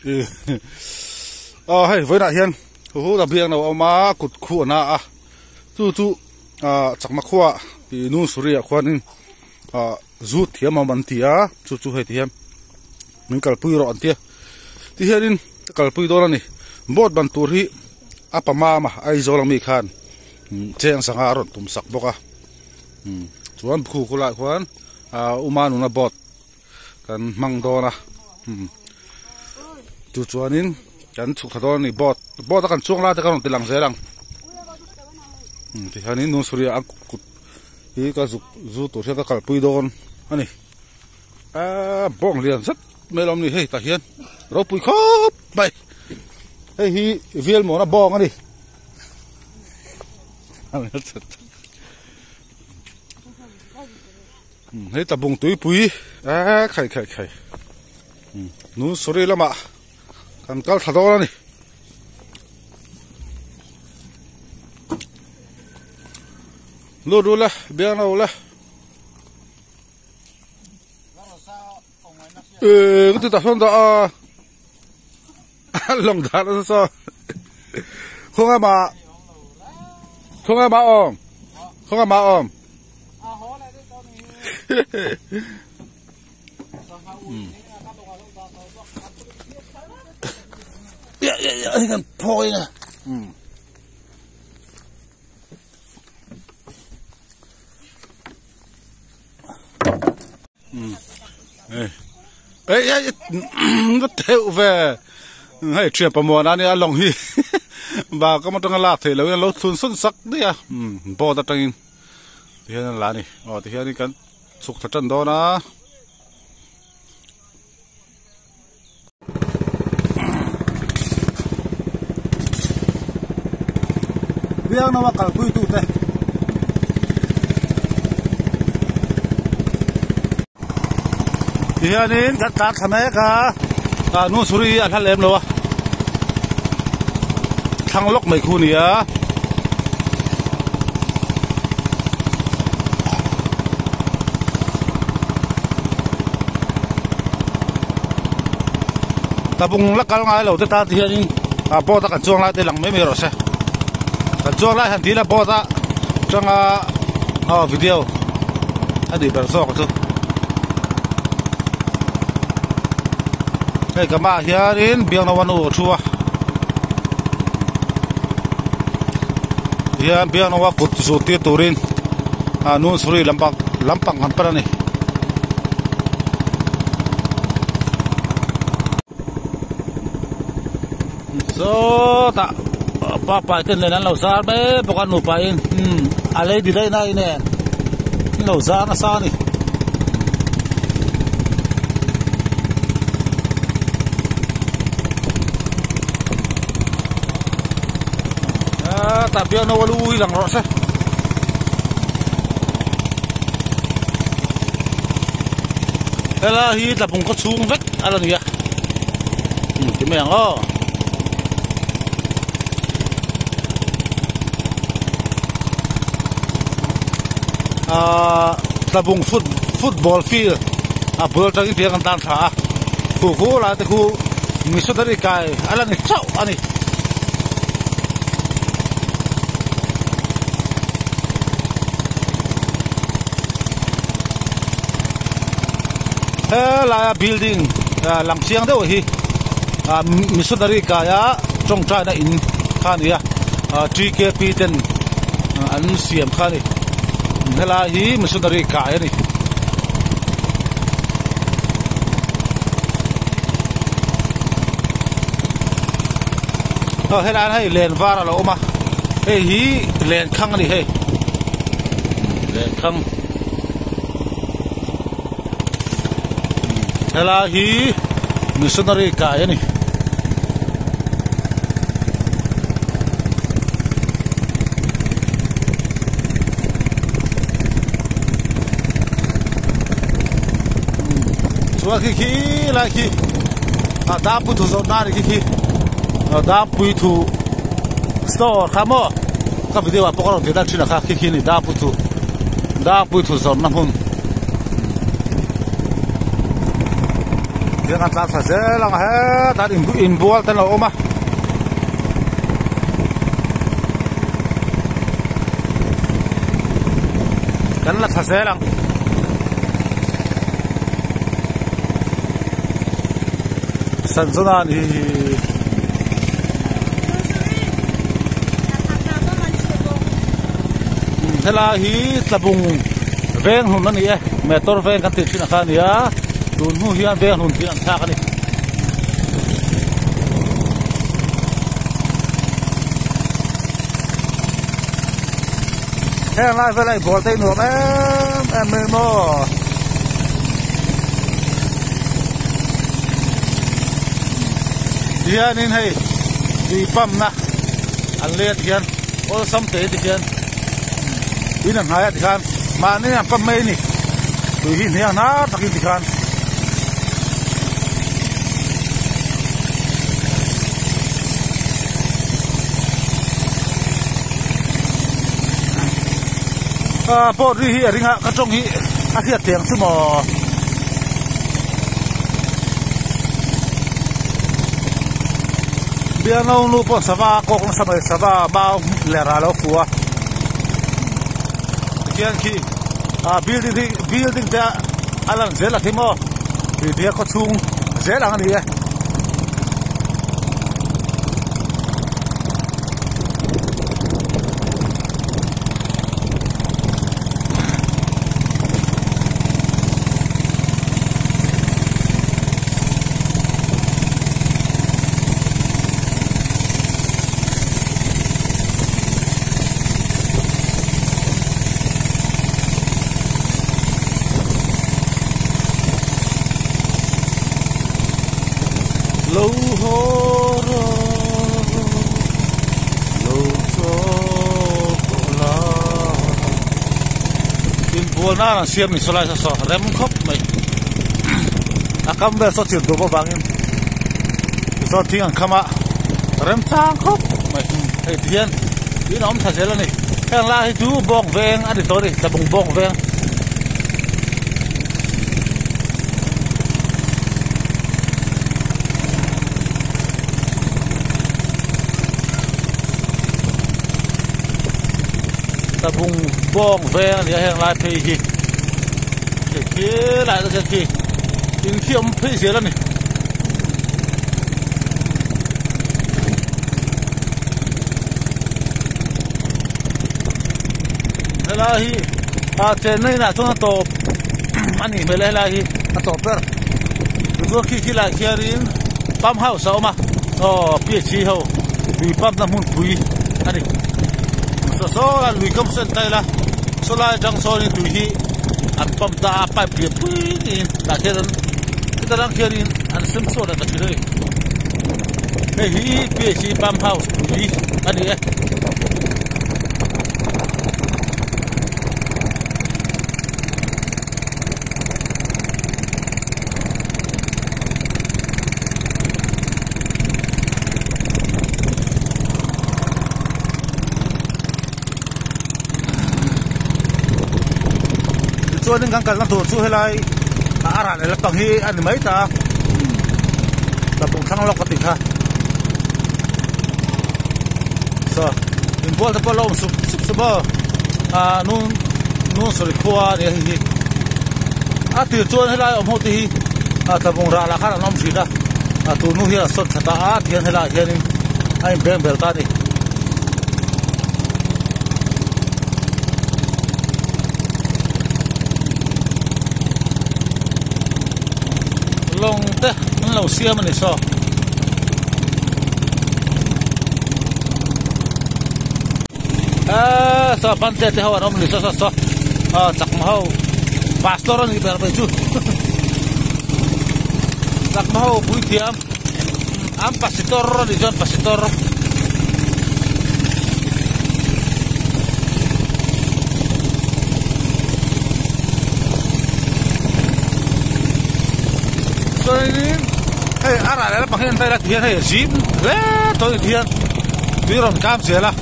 Aw hei vawiinah hian hu la biak lo a awm a kut khu a na a chu chu ah chakma khua ih nu suri ah khuanin ah zu thiam awm an ti a chu chu hei ti hian min kalpui rawh an tia ti hianin ka kalpui dawn a ni boat ban tur hi a pamam a Aizawl ami khan cheng sangha a rawn tum sak bawk a chuan khu khulaiah khuan ah uma nuna boat. Kan hmang dawn a chu chuanin kan chhuk thla dawn a ni boat boat a kan chuang lai te ka rawn ti lang zel ang tihianin nusuri a kut hi ka zuk zu tur hian ka kalpui dawn a ni aaa bawng lian zet mai lo ni hei tah hian ropui khawp mai hei hi velmawna bawng a ni. Hei tabung tuipui eee khai khai khai nu suri lamah kan kal thla dawn a ni lut ru le biang lo le eee ka ti ta sawn dah a lawng dah nasa saw khawnga mah khawnga mah awm khawnga mah awm ya ya ya hei kan phawi na Ei ei ka theuh ve hei thian pamawh a nia lawng hi va kam atanga lak theih loh in a lo thlun sawn sak daih a boat atangin tihian a la a ni aw tihianin kan chhuk thla tan dawn a. Biangno a kalpui tute tihianin kan tlan thla mek a ah nu suri hi a hla lem lo a thlang lawk mai khu a ni a. Tabung la kal ngai lo te tan te hianin ah boat a kan chuang lai te lang mai mai rawh se kan chuang lai han ti ila boat a tanga aw video a nih ber zawk chu hei ka hmaah hianin biangno nu a thu a tihian biangno a kut zut tir turin ah nunsuri lampang lampang han pan a ni. Sawtah pa pai ten nen an lo zar mai bawk a nupa in a lady daih na inen an lo zar nasa a ni. Tah piano a lu hi lang rawh se. Helai hi tlabung khaw chhung vek a la ni a ti mai ang aw. Ahh tlabung foot football field a bul atangin tiang an tan thla a khu khu lai te khu missionary kai a la ni chauh a ni. Helaia building lang chiang deuh hi missionary kaia tawngtaina in kha a ni a TKP ten an siam kha a ni helai hi missionary kai a ni. Aw helai hian hei len var a lo awm a hei hi lenkhang a ni hei lenkhang helai hi missionary kai a ni. Chuan khi khi lai khi a dangpui thu zawrh na a ni khi khi dangpui thu store kha maw ka video ah pawh ka rawn tih dan thin a kha khi khi a ni dangpui thu dangpui thu zawrh na hmun. Tiang an tlan thla zel ang a hetah inbual te an lo awm a. Kan la thla zel ang. Sanjana ni hi. Helai hi tlabung veng hlun a ni e motor veng kan tih thin ang kha a ni a tun hnu hian veng hlun tih an thlak a ni. Heng lai vel a inbual te hi nuam em em mai maw. Tihianin hei tui pump na an lei a tihian awlsam te tihian in a hnai a tikhan mahni an pump mai a ni tui hi hniang hnar takin tikhan. Ah boat ri hi a ring a ka tawng hi a hriat thei ang chu maw. Bialno nu pawh sava a kawk nasa mai sava mau ler ah a lo fu a tihian khi ah building hi building te a lan zel a khi maw tih te khaw chhung zel ang a ni e. Lo haw rawh lo chaw tawh la inbual nan an siam ni sawlai saw saw rem khawp mai a kam vel saw chirh dup avangin tichuan thing an kham a rem chang khawp mai hei ti hian in a awm thla zel a ni heng lai hi chu bawng veng a ni tawh a ni tlabung bawng veng. Tlabung bawng veng a ni a heng lai phei hi hei khi lai te khian khi in khi awm phei zel a ni. Helai hi ah chenna inah chuan a tawp a nih hmel a helai hi a tawp ber tichuan khi khi lai khianin pump house a awm a aw P H E ho lui pump na hmunpui a ni saw saw a lui kam sawn ta ila saw lai atang sawnin tui hi an pump ta a pipe lian pui niin tah khian an chutah tang khianin an sem chhuak leh ta thin a ni hei hi P H E pump house pui a ni e. Tichuanin kan kalna tur chu helai a ral leh lampang hi a ni mai ta a tlabung thlang lawk ka tih kha saw inbual te pawh a lo awm sup sup sup aw ah nun nun sawi khua a ni a hei hi a tir chuan helai awm ho te hi ah tlabung rah lah khan an awm thin a ah tun hnu hian a sawn tha ta a tihian helaiah hianin a inbeng bel ta a ni. Lawng te an lo siam a ni saw. Eee saw bante te ho an awm a ni saw saw saw aw chakma ho pastor a nih ber mai chu chakma ho puithiam an pasitor a nih chuan pasitor. Chuanin hei a rah leh lampang hi an vel a tihian hei a zim hle tawh a ni tihian tui rawn kam zel a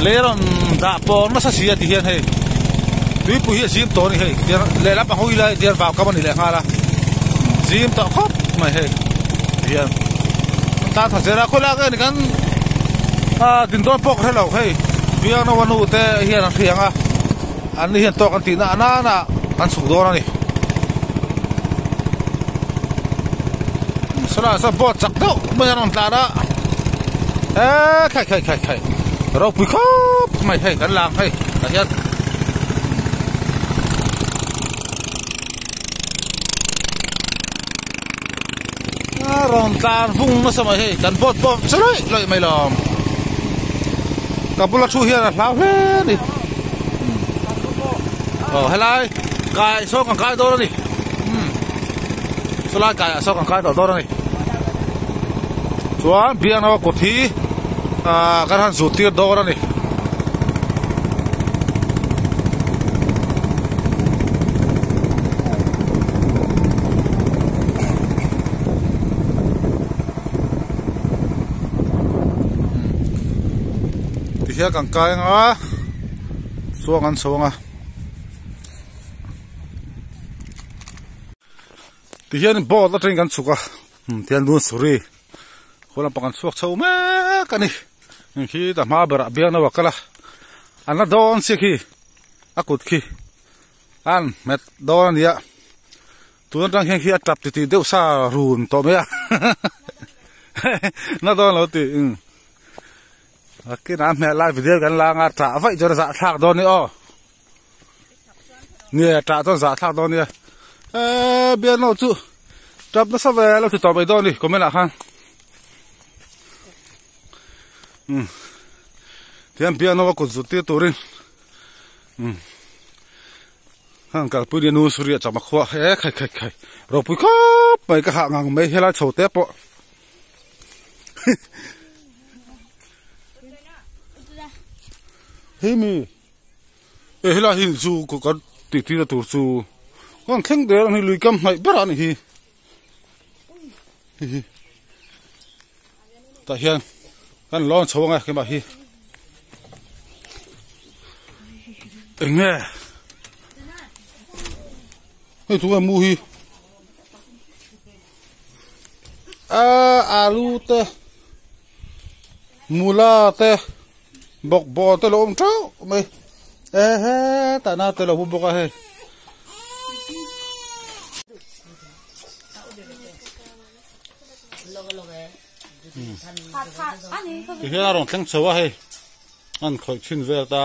lei rawn dah pawr nasa si a tihian hei tuipui hi a zim tawh a ni hei lehlam pang hawi lai tihian vau kam a ni leh nghal a. Zim tawh khawp mai hei tihian an tan tha zel a khawilai nge ni kan ah din dawn pawh ka hre lo hei biangno a nu te hian an hriang a an ni hian tawk an tih na nana an chhuk dawn a ni sawlai ah sawn boat chak deuh mai a rawn tlan a eee khai khai khai khai ropui khawp mai hei kan lang hei tah hian. A rawn tlan vung nasa mai hei kan boat pawh che lawih lawih mai lawm ka bula thu hian a hlau hle a ni aw helai kai saw kan kai dawn a ni sawlai kai ah saw kan kai tawh dawn a ni chuan biangno kut hi ah kan han zut tir dawn a ni. Tihian kan kai anga chuang an chho anga tihian boat atangin kan chhuk a tihian lungsuri khaw lampang an chhuak chho mek a ni. Khi ta hma berah biang no a kal a an la dawn chiah khi a kut khi an hmet dawn a nia tun atang hian khi a tap titih deuh sa run tawh mai a na dawn lo tih umm nakinah a hmeh lai video kan la anga tah vaih chuan a zahthlak dawn a ni aw nia tah chuan zahthlak dawn a nia eee biang no chu tap nasa ve lo ti tawh mai dawn a ni comment ah khan. Umm tihian piano a kut zut tir turin umm heng kalpui ni nu suri a chama khua he khai khai khai ropui khawp mai ka hah ngang mai helai chho te pawh hi mi e helai hi chu kan tih tir na tur chu kan thleng der ang hi lui kam hnaih ber a ni hi. Hihi tah hian kan lawn chho ang e keimah hi eng nge hei tunge mu hi a alu te mula te bawkbawn te lo awm teuh mai ehe tahna te lo mu bawk a hei. Tihian a rawn thleng chho a hei an khawih chhin vel ta.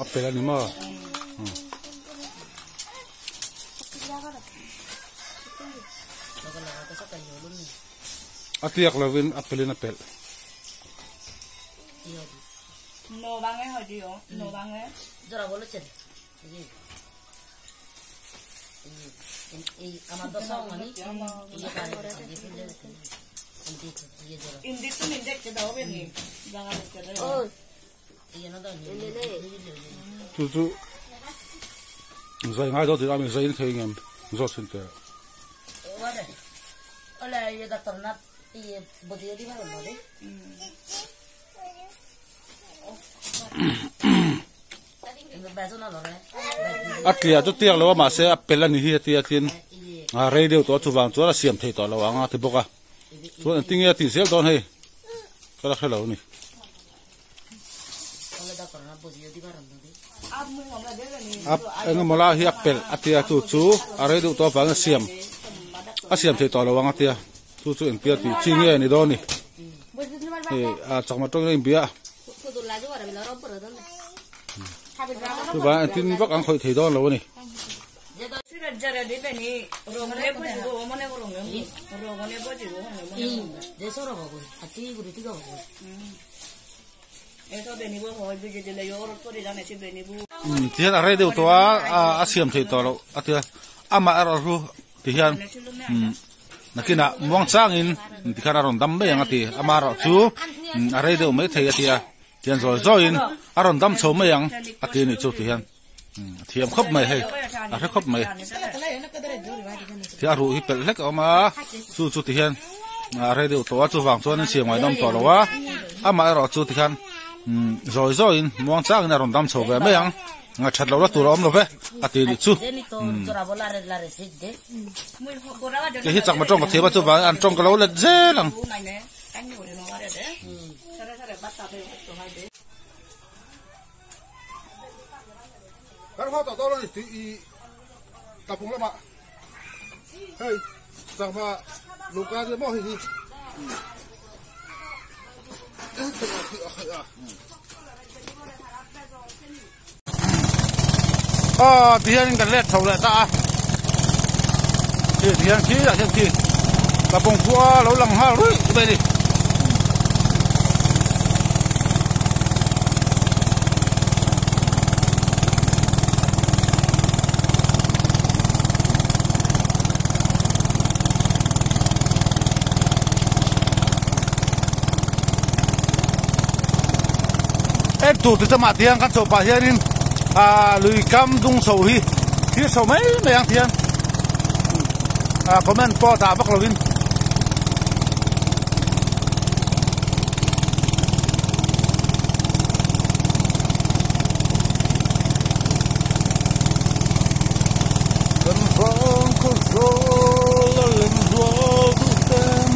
A pel a ni maw a tiak lovin a pelin a pelh. Chu chu zai ngai dawn tih ami zai in thei ngem zawt thin teh. A tliah chu tiak lo a mahse a pel a ni hi a tia tin a rei deuh tawh a chuvang chuan a siam thei tawh lo ang a ti bawk a chuan engtin nge a tih zel dawn hei ka la hre lo a ni. A engemaw lai hi a pelh a tia chu chu a rei deuh tawh avangin a siam a siam thei tawh lo ang a tia chu chu engtia tih chi nge a ni dawn a ni hei a chakma tawngin a inbia a. Chuvang engtin vak an khawih thei dawn lo a ni. Tihian a rei deuh tawh a, a siam theih tawh loh a tia amah erawh chu tihian nakinah muang changin tikhan a rawn dam mai ang a ti amah erawh chu a rei deuh mai thei a tia tihian zawi zawiin a rawn dam chho mai ang a ti a nih chu tihian. A thiam khawp mai hei a hre khawp mai ti a ruh hi pelh hlek a awm a chu chu ti hian a rei deuh tawh a chuvang chuan in siam ngaihnawm tawh lo a amah erawh chu ti khan zawi zawi in muang chang in a rawn dam chho ve mai ang that loh na tur a awm lo ve a ti nih chu kei hi chakma tawng ka thiam a chuvang in an tawng ka lo let zel ang. Kan haw tawh dawn a ni tih i tlapung lamah hei changma lungka nia maw hei hi aw ti hianin kan let chho leh ta a ti hian khi ah hian khi tlapung khua lo lang nghal ruih mai a ni. En tur ti chamah tiang kan chawh pah hianin ah lui kam dung chho hi thil chho mai mai ang tiang ah comment pawh dah vak lovin. Kan vang khaw zawl a lem rual duh ten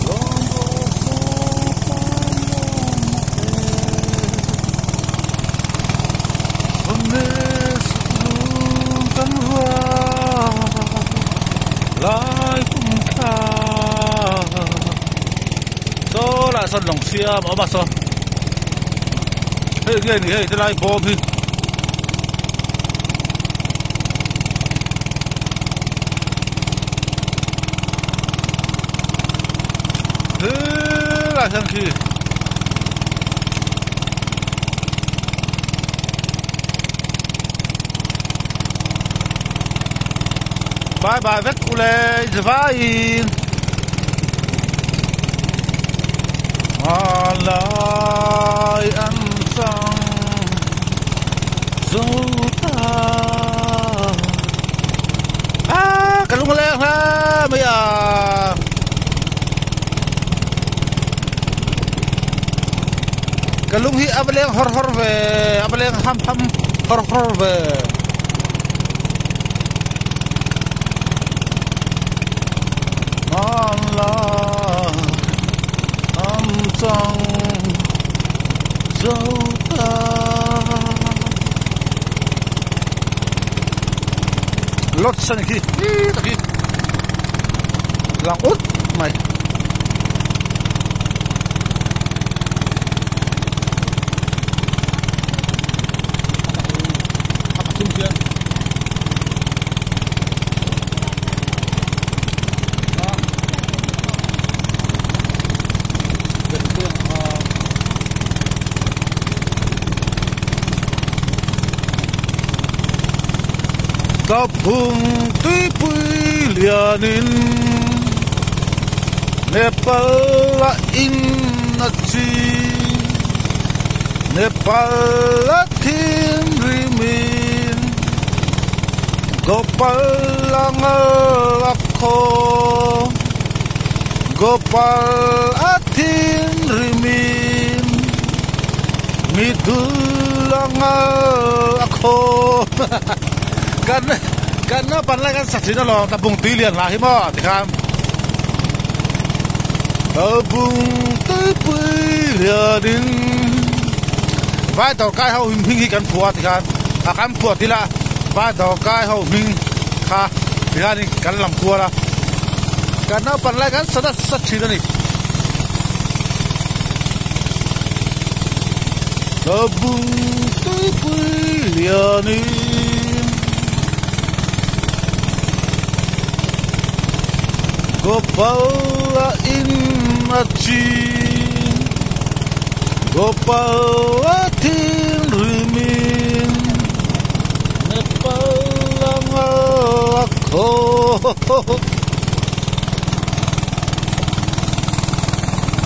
lawm rual zawl tan lawm a e. Vane suh lung kan rual lai kum kha. Saw lah sawn lawng siam a awm a saw hei nge ni hei tilai bawm hi. Helai hian khi Bye bye vek ule zavaiin Ngalai an chang zo ta Ah ka lung a leng hle mai a. Ka lung hi a va leng hawr hawr ve a va leng ham ham hawr hawr ve. Hmanlai an chang zo ta. Lodge a ni khi hi tak hi lang ut mai. Tlawphung tuipui lianin Nepal a in a chi Nepal a thinrimin Gopal a ngal a khaw Gopal a thinrimin Mi dul a ngal a khaw Kan kan naupang lai kan sak thin alawm tlabung tui lian lah hi maw tikhan Tlabung tuipui lianin vai dawrkai ho hming hi kan phuah tikhan a kan phuah tila vai dawrkai ho hming kha tikhanin kan lam kual a kan naupang lai kan sa nasa thin a ni. Tlabung. Pathianin Gopal-a in a chin Gopal-a thinrimin Nepal-a ngal a khaw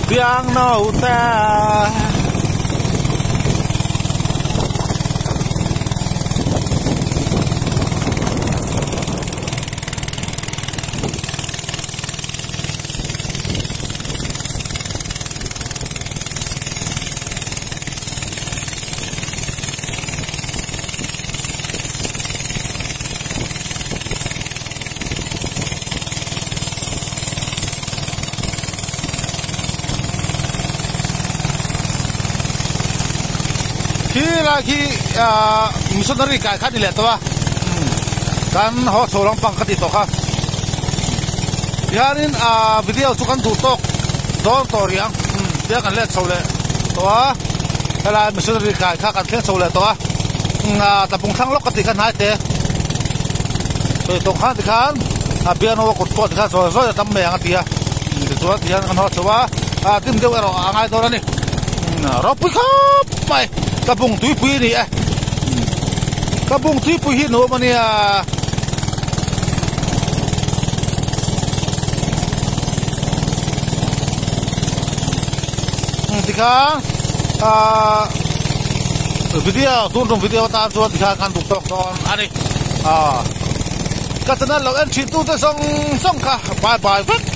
Biang no ta. Khi lai khi missionary kai kha ni leh tawh a kan haw chho lampang ka tih tawh kha tihianin video chu kan duh tawk dawn tawh rih ang tia kan let chho leh tawh a helai missionary kai kha kan thleng chho leh tawh a tlapung thlang lawk ka tih kha hnai te sawi tawng khan tikhan a piano a kut pawh tikhan zawi zawi a tam mai ang a ti a tichuan tihian kan haw chho a a dim deuh erawh a ngai dawn a ni ropui khawp mai ka bung tuipui a ni e ka bung tuipui hi nuam a nia. Tikhan ahh video tun tum video atan chuan tikhan kan duh tawk dawn a ni ahh ka channel lo en thin tute zawng zawng kha bye bye vek.